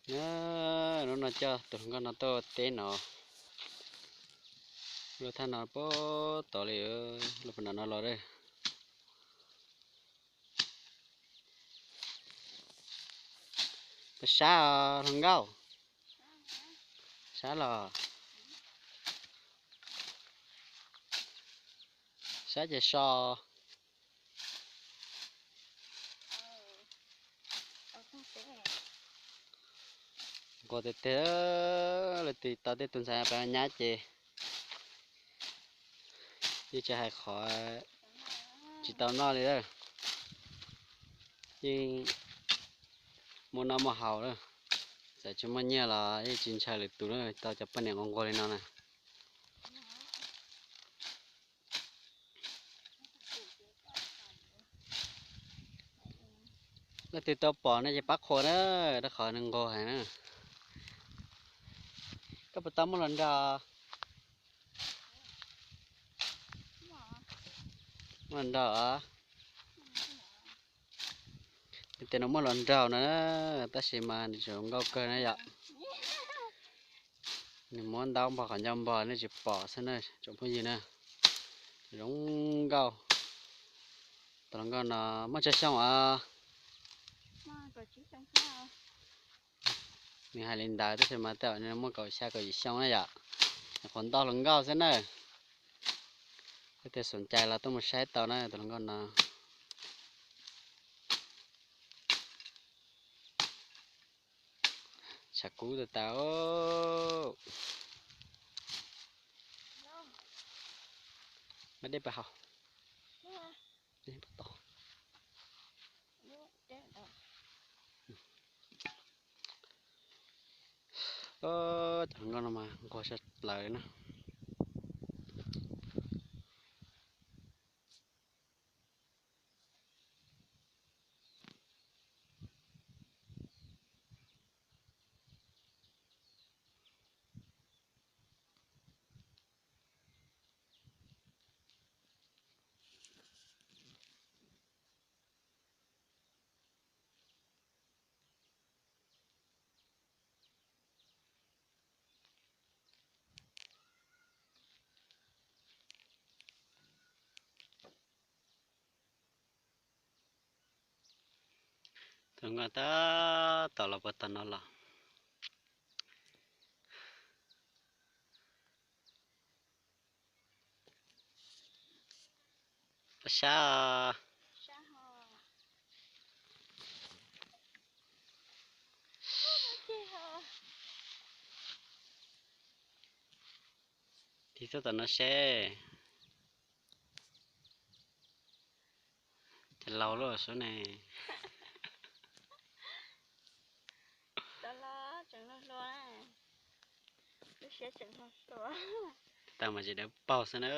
Na, hnub no coj tus hluas nkauj no tuaj teb no, luaj thaj no puag tod li, luaj puag nram no los lawm. Puas sab os hluas nkauj? Sab los? Sab ces so. Nquag tiag tiag, leej twg tau tej tus ntxhais pem nyab ces yeej tsis hais qhov tsis tau noj li lawm. Yeej muaj noj muaj haus lawm, txawm tsis muaj nyiaj los yeej tsis ntshaw lwm tus na, tau cov poj niam nquag nquag li no na. Leej twg tau pom no ces pab qhuas na, rau qhov nws nquag heev na. Koj puas tau muaj hluas nraug? Muaj hluas nraug os. Tias nws muaj hluas nraug no, tab sis mas nws tseem zoo nkauj kawg na yom. Nws muab ntaub npog qhov ncauj npog nej tsis pom xwb na tsoom phooj ywg na. Zoo nkauj. Tus hluas nkauj no muaj tsawg xyoo os? Nws hais li ntawd tab sis mas tej zaum nws muaj kaum xya kaum yim xyoo na yom. Nyuam qhuav nto hluas nkauj xwb na. Leej twg xoom cai los tuaj mus saib tau na tus hluas nkauj no. Tshav kub tas tas. Mas dej pab haus. Cov hluas nkauj no mas nquag sab plaws na. Tus nkauj tab tom los puag tom no los. Pab sab os. Tig tuaj tom no seb. Ces laus lawm sub ne. Tag mas tsis dawb paug xwb na.